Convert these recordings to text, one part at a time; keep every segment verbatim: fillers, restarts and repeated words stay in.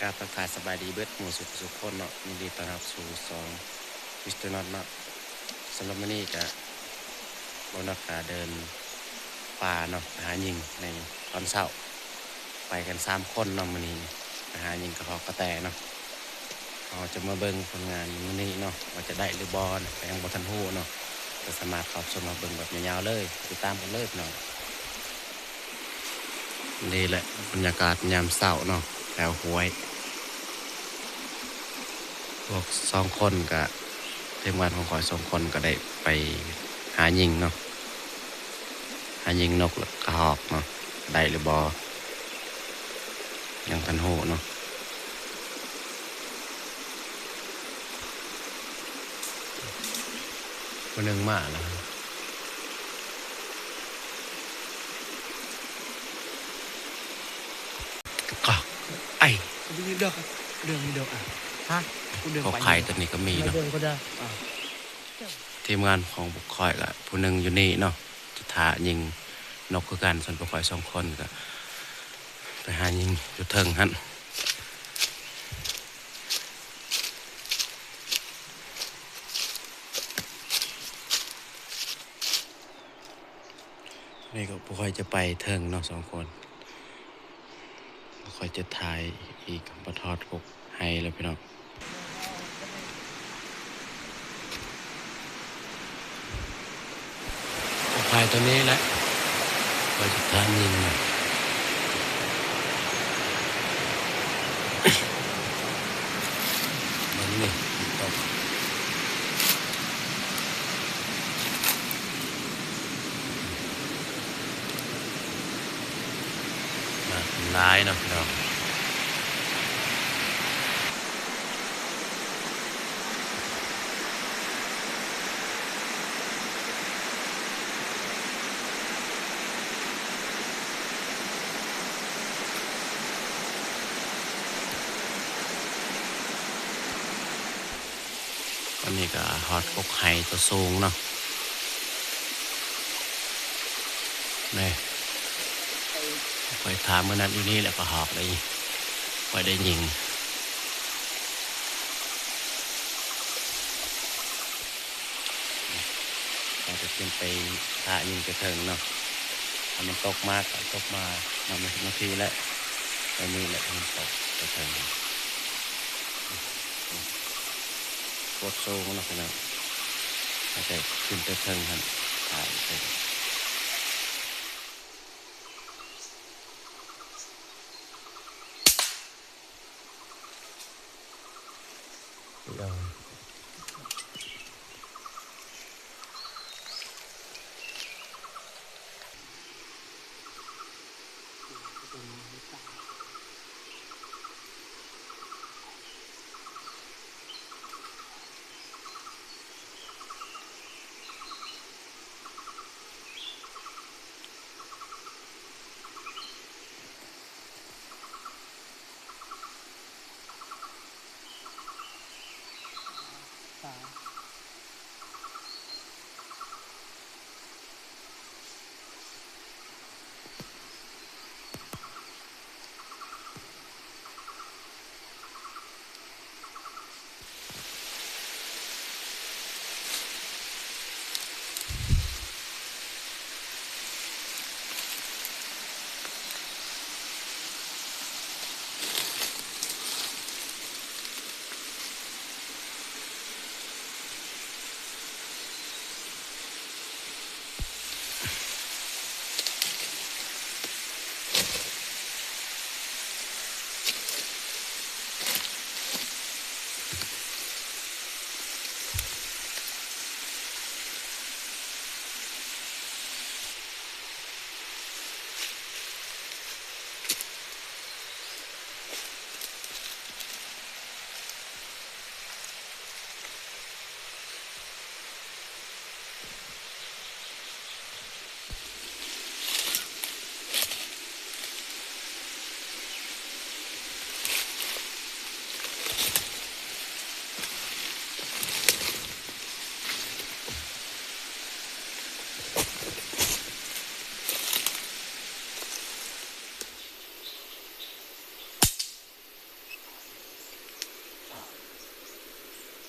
กราบทักทายสบายดีเบิดหมู่สุขสุขคนเนาะ ยินดีต้อนรับสู่ช่อง Mister Not เนาะ สำหรับมื้อนี้ก็ บ่าวน็อตก็เดินป่าเนาะ ไปหายิงในตอนเช้า ไปกันสามคนเนาะ มื้อนี้ไปหายิงกระรอกกระแตเนาะ เราจะมาเบิ่งผลงานมื้อนี้เนาะ ว่าจะได้หรือบ่เนาะ ก็ยังบ่ทันรู้เนาะ ก็สามารถรับชมรับเบิ่งแบบยาวๆเลย ติดตามกันเลยพี่น้อง นี่แหละบรรยากาศยามเช้าเนาะ แถวห้วย พวกสองคนก็ ทีมงานของข้อยสองคนก็ได้ไปหายิงเนาะ หายิงนกและกระรอกเนาะ ได้หรือบ่ ยังทันรู้เนาะ ผู้หนึ่งมาแล้ว กะกอก ไอ้ เดินเดินเดินอ่ะ ฮะ กูเดิน เขา ไป ขายตัวนี้ก็มีเนาะ เดินก็ได้ อ่ะ ทีมงานของพวกข้อยก็ผู้หนึ่งอยู่นี่เนาะ จะถ่ายิงนกคือกัน ส่วนพวกข้อยสองคนก็ ไปหายิงอยู่เทิงหั่น นี่ก็พวกข้อยจะไปเทิงเนาะสองคน พวกข้อยจะถ่ายอีก บ่ทอดกกไฮแล้วพี่น้อง ถ่ายตัวนี้แหละ ข้อยจะถ่ายนี่นะ เบิ่งนี่ ตก มากหลายเนาะพี่น้อง อันนี้ก็ฮอดกกไฮตัวสูงเนาะ นี่ ข้อยถ่ามื้อนั้นอยู่นี่แหละ กระรอกได้ ข้อยได้ยิง ข้อยจะขึ้นไปถ่ายิงไปเทิงเนาะ ถ้ามันตกมาก็ตกมา มันไม่ บางทีแหละ อันนี้แหละมันตกไปเทิง โคตรสูงเนาะพี่น้อง อาจจะขึ้นไปเทิงหั่น ถ่ายไป เอา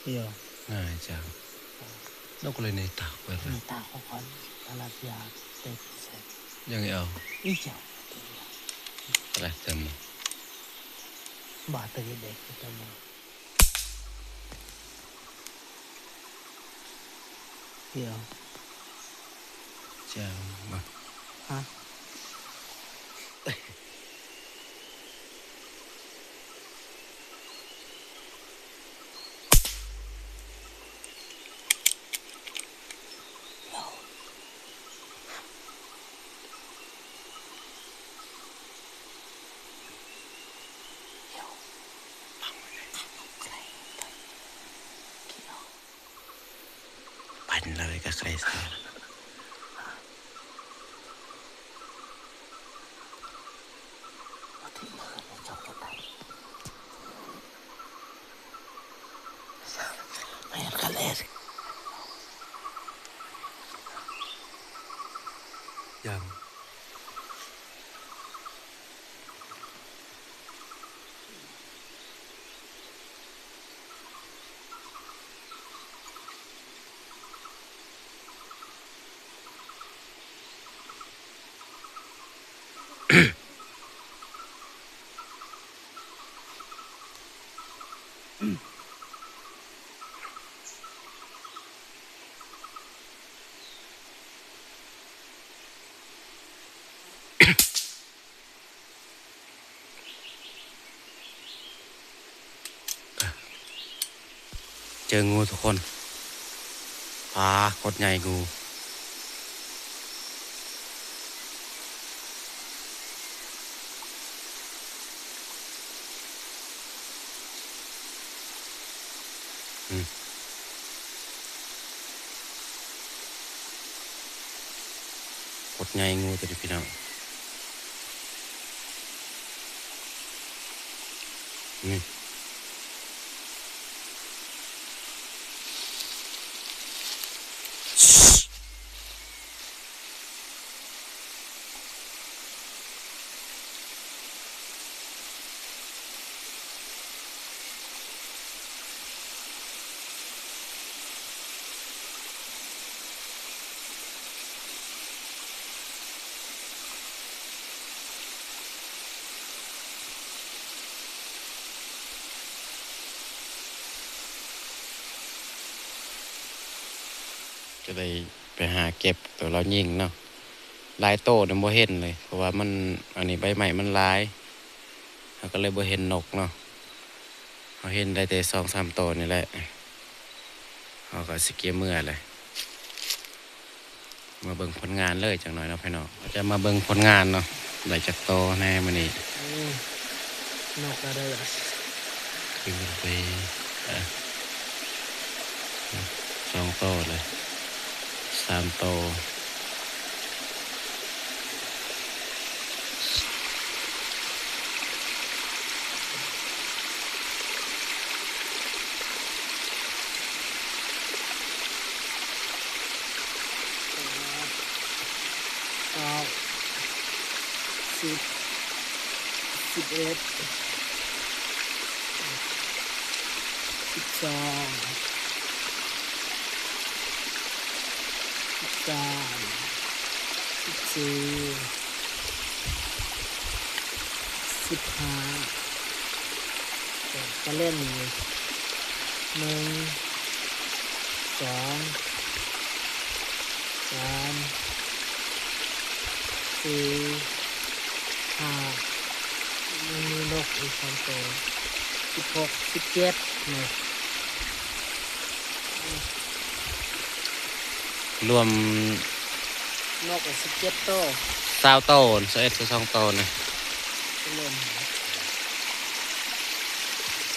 Iyo. Nah, jang. Nokole ni tak wer. Ni tak ko kon. Ala pia tek se. Jang ya. Ija. Ala temu. Ba tegi dek temu. Iyo. Jang. Hah? Pan laway ka Kristo. Ayan ka, Les. Yan.เจองูทุกคน ปา โคตรใหญ่งู อืม โคตรใหญ่งูตัวนี้พี่น้อง นี่ ก็เลยไปหาเก็บตัวลาวยิงเนาะ หลายโตเนี่ยบ่เห็นเลย เพราะว่ามัน อันนี้ใบไม้มันหลาย เราก็เลยบ่เห็นนกเนาะ เราเห็นได้แต่สองสามโตนี่แหละ เราก็สิเก็บเมือเลย มาเบิ่งผลงานเลยจักหน่อยเนาะพี่น้อง ก็จะมาเบิ่งผลงานเนาะ ได้จักโตแน่มื้อนี้ โอ้ นกอะไรล่ะ คือไป อ่ะ สองโตเลย สามโต เก้า สิบ สิบเอ็ด สิบสอง สิบสาม สิบสี่ สิบห้า ก็เล่นอยู่ หนึ่ง สอง สาม สี่ ห้า มันมีนกอีกสองตัว สิบหก สิบเจ็ด นก รวม นกอีกสิบเจ็ดตัว ซาวโต ซาวเอ็ด ซาวสองโตนะ รวม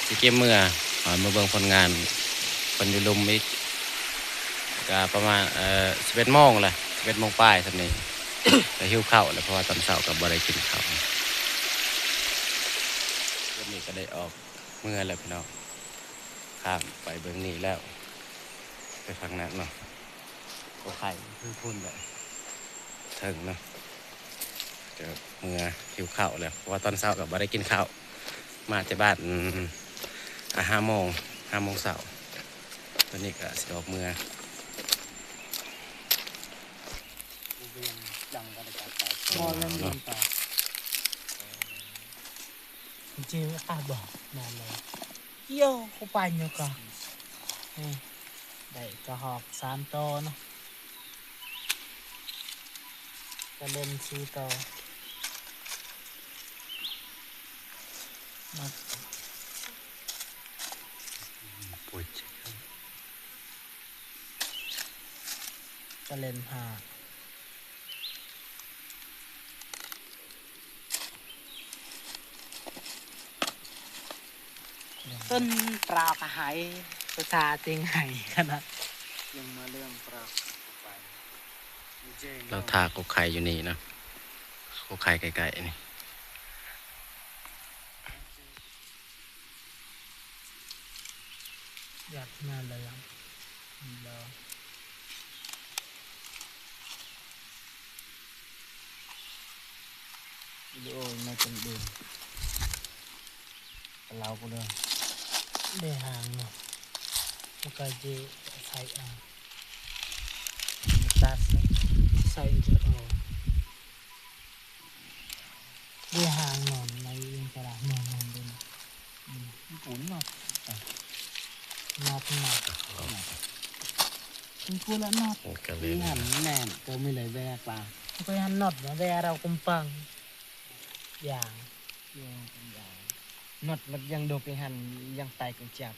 สิเก็บเมือ อ่า มาเบิ่งผลงาน เพิ่นอยู่ลุ่มอีก ก็ประมาณ เอ่อ สิบเอ็ดโมงแหละ สิบเอ็ดโมงปลายส่ำนี้ ก็หิวข้าวแหละ เพราะว่าตอนเช้าก็บ่ได้กินข้าว วันนี้ก็ได้ออกเมือแล้วพี่น้อง ข้ามไปเบิ่งนี่แล้ว ไปฝั่งนั้นเนาะ ก็ไข่คือพุ่นแหละ เทิงเนาะ ก็เมือหิวข้าวแล้ว เพราะว่าตอนเช้าก็บ่ได้กินข้าว มาแต่บ้าน อืม อ่ะ ห้าโมง ห้าโมงเช้า ตอนนี้ก็สิออกเมือ เวียงจังก็ได้จัดไป อ๋อเนาะ จริงๆอ่ะบอกมาเลยเกี่ยวเข้าไปเนี่ยก็นี่ได้กระหอกสามตัวเนาะกระเด็นสี่ตัวมา ปวด กระเด็นห้า ต้นปลากระหายภาษาเจียงไฮ้ขนาด ยังมาเรื่องปลาไป เราทาโคไข่อยู่นี่เนาะ โคไข่ไกลๆนี่ อยากมาเลยอ่ะแล้ว วิดีโอในเป็นเดือนเราก็เลย ได้หางเนาะแล้วก็จะใส่อ่าง ตัด ใส่จะเอาได้หางนอนในอินสระนอนนอนด้วยนะ ญี่ปุ่นเนาะ นับนับ คุณพูดแล้วเนาะ โอ้กันเล มี ย หั นะ นแน่นก็มีเลยแวกปลา ก็หันนอดมาแวเรากุมปัง อย่าง นอดมันยังโดกไปหันยังไตก็จับ